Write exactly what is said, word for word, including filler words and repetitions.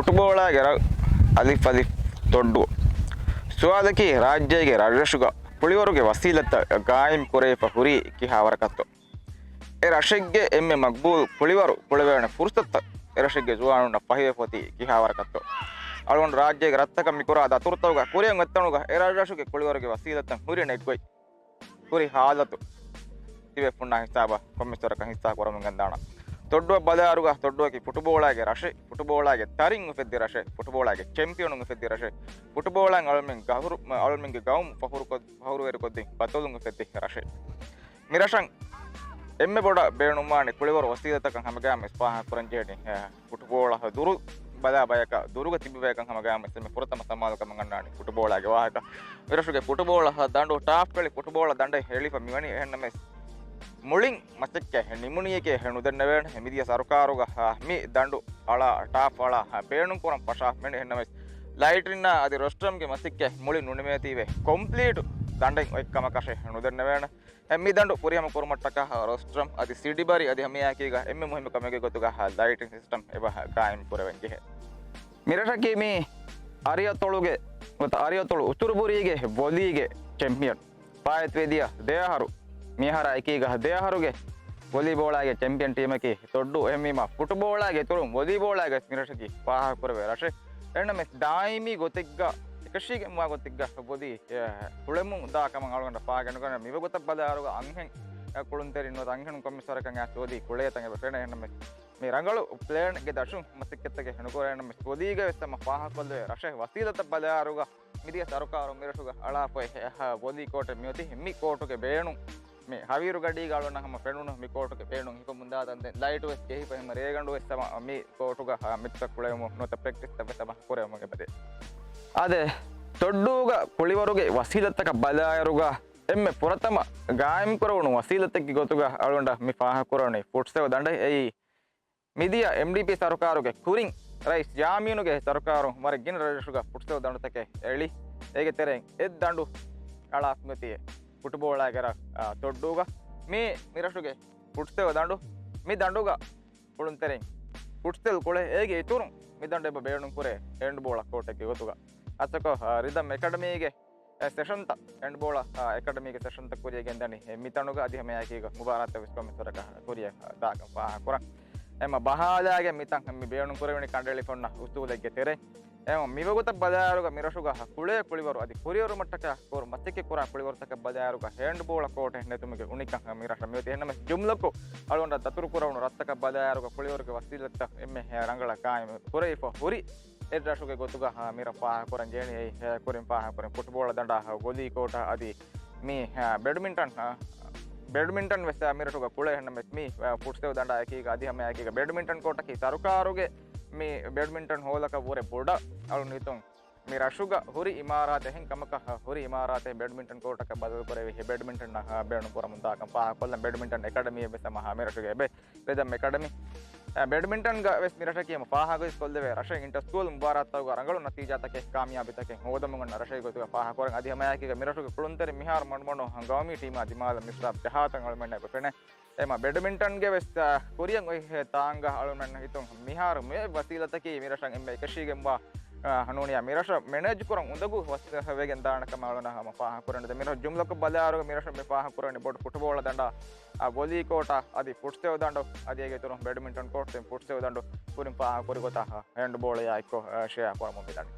ފުޓުބޯޅާގެ ރަށް އަލިފް އަލިފް ތޮއްޑު. ސުވާލަކީ، ރާއްޖޭގެ ރަށްރަށުގަ ކުޅިވަރުގެ ވަސީލަތްތައް ގާއިމް ކުރެވިފަ ހުރީ ކިހާވަރަކަށްތޯ؟ އެ ރަށެއްގެ އެންމެ މަގްބޫލު ކުޅިވަރު ކުޅެވޭނެ ފުރުސަތުތައް އެ ރަށެއްގެ ޒުވާނުންނަށް ފަހިވެފަ އޮތީ ކިހާވަރަކަށްތޯ؟ އަޅުގަނޑު ރާއްޖޭގެ ރަށްތަކަށް މި ކުރާ ދަތުރުތަކުގަ ކުރިއަށް އޮތްތަނުގަ އެ ރަށްރަށުގެ ކުޅިވަރުގެ ވަސީލަތްތައް ހުރި ނެތްގޮތް، ހުރި ހާލަތު ތިބޭފުންނާ ހިސާބަށް ކޮންމެސް ވަރަކަށް ހިއްސާ ކުރަމުން ގެންދާނަން. ތޮއްޑުއަށް ބަލާއިރުގަ ތޮއްޑުއަކީ ފުޓުބޯޅާގެ ރަށެއް، ފުޓުބޯޅާގެ ތަރިން އުފެއްދި ރަށެއް، ފުޓުބޯޅާގެ ޗެމްޕިއަނުން އުފެއްދި ރަށެއް، ފުޓުބޯޅައިން އަޅުމެން ގަހުރު-، އަޅުމެންގެ ގައުމު ފަޚުރުކޮށް-، ފަޚުރުވެރިކޮށްދިން ބަތޮލުން އުފެއްދި ރަށެއް. މި ރަށަށް އެންމެ ބޮޑަށް ބޭނުންވާނެ ކުޅިވަރު ވަސީލަތަކަށް ހަމަގައިމުވެސް ފާހަގަކުރަން ޖެހެނީ، އެ، ފުޓުބޯޅަ ދުރު ބަލާ ބަޔަކަށް، ދުރުގަ ތިބި ބަޔަކަށް ހަމަގައިމުވެސް އެންމެ ފުރަތަމަ ސަމާލުކަމަށް ގަންނާނީ ފުޓުބޯޅާގެ ވާހަކަ. މި ރަށުގެ ފުޓުބޯޅަ ދަނޑު ޓާފް ކެޅި ފުޓުބޯޅަ ދަނޑެއް އެޅިފަ މިވަނީ. އެހެންނަމަވެސް މުޅިން މަސައްކަތް ނިމުނީކޭ ނުދެންނެވޭނެ. މިދިޔަ ސަރުކާރުގަ، އާ، މި ދަނޑު އަޅާ ޓާފް އަޅާ، އާ، ބޭނުންކުރަން ފަށާފަ މިވަނީ. އެހެންނަމަވެސް ލައިޓްންނާ އަދި ރޮސްޓްރަމްގެ މަސައްކަތް މުޅި ނުނިމޭތީވެ ކޮމްޕްލީޓު ދަނޑެއް އޮތް ކަމަކަށެއް ނުދެންނެވޭނެ. އެ މި ދަނޑު ފުރިހަމަ ކުރުމަށްޓަކާ ރޮސްޓްރަމް އަދި ސިޑިބަރި އަދި ހަމައެކީގަ އެންމެ މުހިއްމު ކަމެއްގެ ގޮތުގަ ލައިޓިން ސިސްޓަމް އެބަ ގާއިމް ކުރެވެން ޖެހޭ. މި ރަށަކީ މި އަރިއަތޮޅުގެ ނުވަތަ އަރިއަތޮޅު އުތުރުބުރީގެ ވޮލީގެ ޗެމްޕިއަން. ފާއިތުވެދިޔަ ދެއަހަރު، މިއަހަރާ އެކީގަ ދެއަހަރުގެ ވޮލީބޯޅާގެ ޗެމްޕިއަން ޓީމަކީ ތޮއްޑޫ. އެހެންވީމާ ފުޓުބޯޅާގެ އިތުރުން ވޮލީބޯޅާގެ މި ރަށަކީ ފާހަގަކުރެވޭ ރަށެއް. އެހެންނަމަވެސް ދާއިމީ ގޮތެއްގަ، އެކަށީގެންވާ ގޮތެއްގަ ވޮލީ، އެ، ކުޅެމުން ދާ ކަމަށް އަޅުގަނޑަށް ފާހަގަނުކަން މިވަގުތަށް ބަލާއިރުގަ އަންހެން، އެ، ކުޅުންތެރިން ނުވަތަ އަންހެނުން ކޮންމެސް ވަރަކަށް އައިސް ވޮލީ ކުޅޭތަން އެބަ ފެނޭ. އެހެންނަމަވެސް މި ރަނގަޅު ޕްލޭންގެ ދަށުން މަސައްކަތްތަކެއް ނުކުރޭނަމަވެސް ވޮލީގަ ވެސް ހަމަ ފާހަގަކޮށްލެވޭ ރަށެއް ވަސީލަތަށް ބަލާއިރުގަ މިދިޔަ ސަރުކާރުން މިރަށުގަ އަޅާފައި ވޮލީ ކޯޓެއް މިއޮތީ. މި ކޯޓުގެ ބޭނުން މި ހަވީރު ގަޑީގަ އަޅުން ހަމަ ފެނުނު މި ކޯޓުގެ ބޭނުން ހިފަމުންދާ ދަންދެން ލައިޓު ވެސް ޖެހިފަ ހަމަ ރޭގަނޑު ވެސް ހަމަ މި ކޯޓުގަ މެޗްތައް ކުޅެވުމުން ނުވަތަ ޕްރެކްޓިސްތައް ވެސް ހަމަ ކުރެވުމުން އެބަދޭ. އާދެ، ތޮއްޑޫގަ ކުޅިވަރުގެ ވަސީލަތަކަށް ބަލާއިރުގަ އެންމެ ފުރަތަމަ ގާއިމްކުރެވުނު ވަސީލަތެއްގެ ގޮތުގަ އަޅުގަނޑަށް މި ފާހަގަކުރަނީ ފުޓްސަލް ދަނޑެއް. އެއީ މިދިޔަ އެމްޑީޕީ ސަރުކާރުގެ ކުރިން ރައީސް ޔާމީނުގެ ސަރުކާރުން ވަރަށް ގިނަ ރަށްރަށުގަ ފުޓްސަލް ދަނޑުތަކެއް އެޅި. އޭގެ ތެރެއިން އެއް ދަނޑު އަޅާފަ މިއޮތީ ފުޓުބޯޅާގެ ރަށް، އާ، ތޮއްޑޫގަ. މީ މި ރަށުގެ ފުޓްސަލް ދަނޑު. މި ދަނޑުގަ ކުޅުންތެރިން ފުޓްސަލް ކުޅެ، އޭގެ އިތުރުން މި ދަނޑު އެބަ ބޭނުންކުރޭ ހޭންޑްބޯޅަ ކޯޓެއްގެ ގޮތުގަ. އަސަކޮ، އާ، ރިދަމް އެކަޑަމީގެ އެ ސެޝަންތައް، ހޭންޑްބޯޅަ، އާ، އެކަޑަމީގެ ސެޝަންތައް ކުރިޔަށް ގެންދަނީ. އެ މިތަނުގަ އަދި ހަމައެކީގަ މުބާރާތްތައް ވެސް ކޮންމެސް ވަރަކަށް ކުރިޔަށް ދާކަން ފާހަގަކުރަން. އެމަ ބަހާލާގެ މިތަން މި ބޭނުން ކުރެވެނީ ކަނޑައެޅިފަ އޮންނަ އުސޫލެއްގެ ތެރެ. އެމަ މިވަގުތަށް ބަލާއިރުގަ މިރަށުގަ ކުޅޭ ކުޅިވަރު އަދި ކުރިއެރުމަށްޓަކާ ކުރު މަސައްކަތް ކުރާ ކުޅިވަރުތަކަށް ބަލާއިރުގަ ހޭންޑްބޯޅަ ކޯޓެއް ނެތުމުގެ އުނިކަން މި ރަށަށް މިއޮތީ. އެހެންނަމަވެސް ޖުމްލަކޮށް އަޅުގަނޑަށް ދަތުރު ކުރެވުނު ރަށްތަކަށް ބަލާއިރުގަ ކުޅިވަރުގެ ވަސީލަތްތައް އެންމެ ރަނގަޅަށް ގާއިމް ކުރެވިފަ ހުރި އެއް ރަށުގެ ގޮތުގަ، އާ، މިރަށް ފާހަގަކުރަން ޖެހެނީ. އެއީ، އާ، ކުރިން ފާހަގަކުރިން ފުޓްބޯޅަ ދަނޑާ، އާ، ވޮލީ ކޯޓާ އަދި މި، އާ، ބެޑްމިންޓަން، އާ، ބެޑްމިންޓަން ވެސް، އާ، މިރަށުގަ ކުޅޭ. އެހެންނަމަވެސް މި، އާ، ފުޓްސަލް ދަނޑާ އެކީގަ އަދި ހަމައެކީގަ ބެޑްމިންޓަން ކޯޓަކީ ސަރުކާރުގެ މި ބެޑްމިންޓަން ހޯލަކަށް ވުރެ ބޮޑަށް އަޅުން ހިތުން މި ރަށުގަ ހުރި އިމާރާތެއް، އެހެން ކަމަކަށް ހުރި އިމާރާތެއް ބެޑްމިންޓަން ކޯޓަކަށް ބަދަލު ކުރެވި ހެ ބެޑްމިންޓަން، އާ، ބޭނުން ކުރަމުން ދާކަން ފާހަގަކޮށްލަން. ބެޑްމިންޓަން އެކަޑަމީއެއް ވެސް ހަމަ މި ރަށުގަ އެބަ ރިދަމް އެކަޑަމީ. އެ، ބެޑްމިންޓަންގަ ވެސް މި ރަށަކީ ހަމަ ފާހަގަވެސް ކޮށްލެވޭ ރަށެއް. އިންޓަ ސްކޫލް މުބާރާތްތަކުގަ ރަނގަޅު ނަތީޖާތަކެއް ކާމިޔާބީތަކެއް ހޯދަމުން އަންނަ ރަށެއް ގޮތުގަ ފާހަގަކުރަން. އަދި ހަމައެކީގަ މި ރަށުގެ ކުޅުންތެރި މިހާރު މަޑުމަޑުން ގައުމީ ޓީމާ ދިމާލަށް މިސްރާބް ޖަހާތަން އަޅުމެންނަށް އެބަ ފެނޭ. އެމަ ބެޑްމިންޓަންގެ ވެސް، އާ، ކުރިއަށް އޮތް ތާނގަ އަޅުމެންނަށް ހިތުން މިހާރު މި ވަސީލަތަކީ މި ރަށަށް އެންމެ އެކަށީގެންވާ، އާ، ނޫނިޔާ މި ރަށަށް މެނޭޖް ކުރަން އުނދަގޫ ވަސީލަތެއް ވެގެން ދާނެ ކަމަށް އަޅުން ހަމަ ފާހަގަކުރަން. މި ރަށު ޖުމްލަކޮށް ބަލާއިރުގަ މި ރަށަށް މި ފާހަގަކުރަނީ ބޮޑު ފުޓުބޯޅަ ދަނޑާ، އާ، ވޮލީ ކޯޓާ އަދި ފުޓްސަލް ދަނޑު އަދި އޭގެ އިތުރުން ބެޑްމިންޓަން ކޯޓް، ފުޓްސަލް ދަނޑު ކުރިން ފާހަގަކުރި ގޮތަށް ހޭންޑްބޯޅަޔާ އެއްކޮށް، އާ، ޝެއާ ކުރަމުން މިދަނީ.